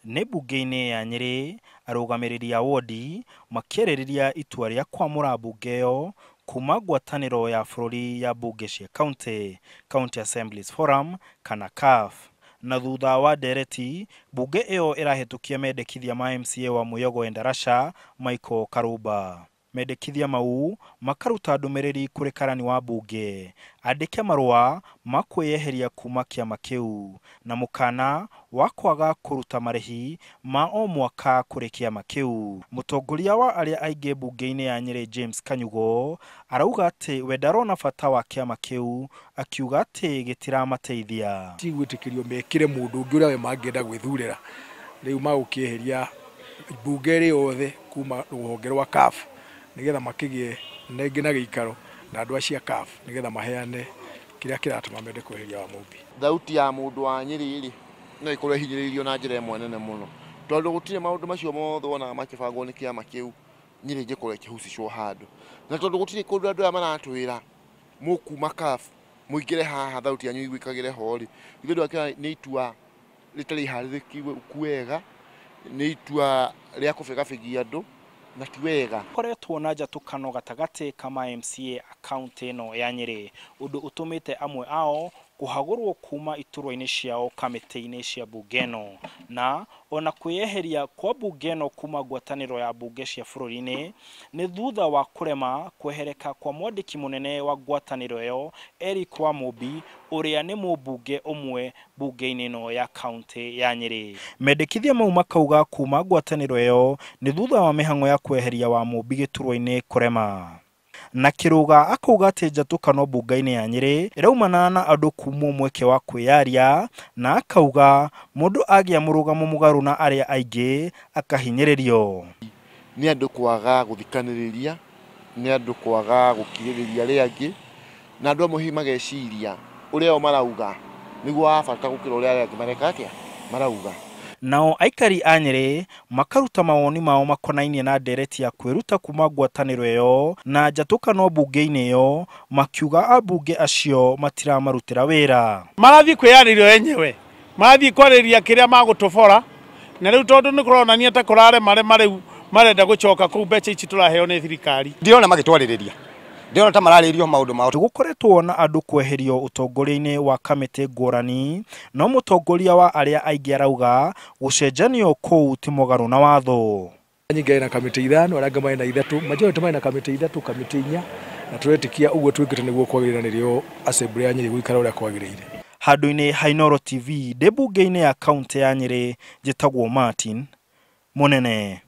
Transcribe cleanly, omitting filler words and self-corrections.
Nĩ mbunge-inĩ ya Nyĩrĩ, arũgamĩrĩri a wondi makĩarĩrĩria itua rĩa kwamũra mbunge ĩyo kuma ngwatanĩro ya bũrũri ya mbunge cia county, County Assemblies Forum kana CAF. Na thutha wa ndereti, mbunge ĩyo ĩrahĩtũkia mendekithia ma MCA wa Mwĩyogo Endarasha Michael Karumba. Mendekithia mau makaruta ndũmĩrĩri kũrĩ karani wa mbunge andĩke marũa ma kwĩyeheria kuma kĩama kĩu na mũkana wa kwaga kũruta marĩhi ma o mwaka kũrĩ kĩama kĩu. Mũtongoria wa arĩa aingĩ mbunge-inĩ ya Nyĩrĩ James Kanyugo arauga atĩ we ndarona bata wa kĩama kĩu, akiuga atĩ gĩtiramateithia. Ti gwĩtĩkĩrio mekĩre mũndũ ũngĩ ũrĩa we mangĩenda gwĩthurĩra. Rĩu magũkĩeheria mbunge ĩrĩ yothe kuma rũhonge rwa CAF nĩgetha makĩgĩe nengĩ na gĩikaro na andũ acio a CAF nĩgetha maheane kĩrĩa kĩratũma mende kweheria Wamũmbi. Thauti ya mũndũ wa Nyĩrĩ rĩ no ĩkorwo ĩhinyĩrĩirio na njĩra ĩmwe nene mũno, tondũ gũtirĩ maũndũ macio mothe wonaga makĩbangwo nĩ kĩama kĩu Nyĩrĩ ĩngĩkorwo ĩkĩhucicwo handũ, na tondũ gũtirĩ kũndũ andũ aya maratwĩra mũkuma CAF mũingĩre haha thauti yanyu iguĩkagĩre ho rĩ, ithuĩ ndwakĩona nĩ itua rĩtarĩ iharĩrĩku wega, nĩ itua rĩa kũbĩgabĩgia andũ na ti wega. Koretwo na njatũkano gatagatĩ ka ma MCA a kaunti ĩno ya Nyĩrĩ, ũndũ ũtũmĩte amwe ao kũhagũrwo kuma iturwa-inĩ ciao kamĩtĩ-inĩ cia mbunge ĩno, na ona kwĩyeheria kwa mbunge ĩno kuma ngwatanĩro ya mbunge cia bũrũri-inĩ nĩ thutha wa kũrema kwehereka kwa mwandĩki mũnene wa ngwatanĩro ĩyo Eric Wamũmbi ũrĩa nĩ mũmbunge ũmwe mbunge-inĩ ĩno ya kaunti ya Nyĩrĩ. Mendekithia mau makauga kuma ngwatanĩro ĩyo nĩ thutha wa mĩhang'o ya kweheria Wamũmbi gĩturwa-inĩ kũrema. Na Kĩrũga akauga atĩ njatũkano mbunge-inĩ ya Nyĩrĩ ĩraumana na andũ kumwo mweke wa kwĩyaria, na akauga mũndũ agĩa mũrũgamo mũgarũ na arĩa aingĩ akahinyĩrĩrio. Nĩ andũ kwaga gũthikanĩrĩria, nĩ andũ kwaga gũkirĩrĩria arĩa angĩ, na andũ amwe hihi mageciria ũrĩa o marauga nĩguo wa bata gũkĩra ũrĩa arĩa angĩ mareka atĩa marauga. Nao aikari a Nyĩrĩ makaruta mawoni mao makonainie na ndereti ya kwĩruta kuma ngwatanĩro ĩyo na njatũkano mbunge-inĩ ĩyo, makiuga ambunge acio matiramarutĩra wĩra. Marathiĩ kwĩyarĩria enyewe, marathiĩ kwarĩria kĩrĩa magũtũbora, na rĩu tondũ nĩ kũronania ta kũraremarema rĩu marenda gũcoka kũu mbeca ici tũraheo nĩ thirikari. Ndirona magĩtwarĩrĩria, ndirona ta mararĩrio maũndũ mao. Gũkoretwo na andũ kweherio ũtongoria-inĩ wa kamĩtĩ ngũrani, no mũtongoria wa arĩa aingĩ arauga gũcenjanio kũu ti mũgarũ na watho. Nyingĩ na kamĩtĩ ithano, arĩa angĩ marĩ na ithatũ, majority marĩ na kamĩtĩ ithatũ, kamĩtĩ inya, na tũretĩkia ũguo twĩkĩte nĩguo kwagĩrĩire na nĩrĩo assembly ya Nyĩrĩ gũikara ũrĩa kwagĩrĩire. Handũ-inĩ ha Inooro TV ndĩ mbunge-inĩ ya kaunti ya Nyĩrĩ, njĩtagwo Martin Mũnene.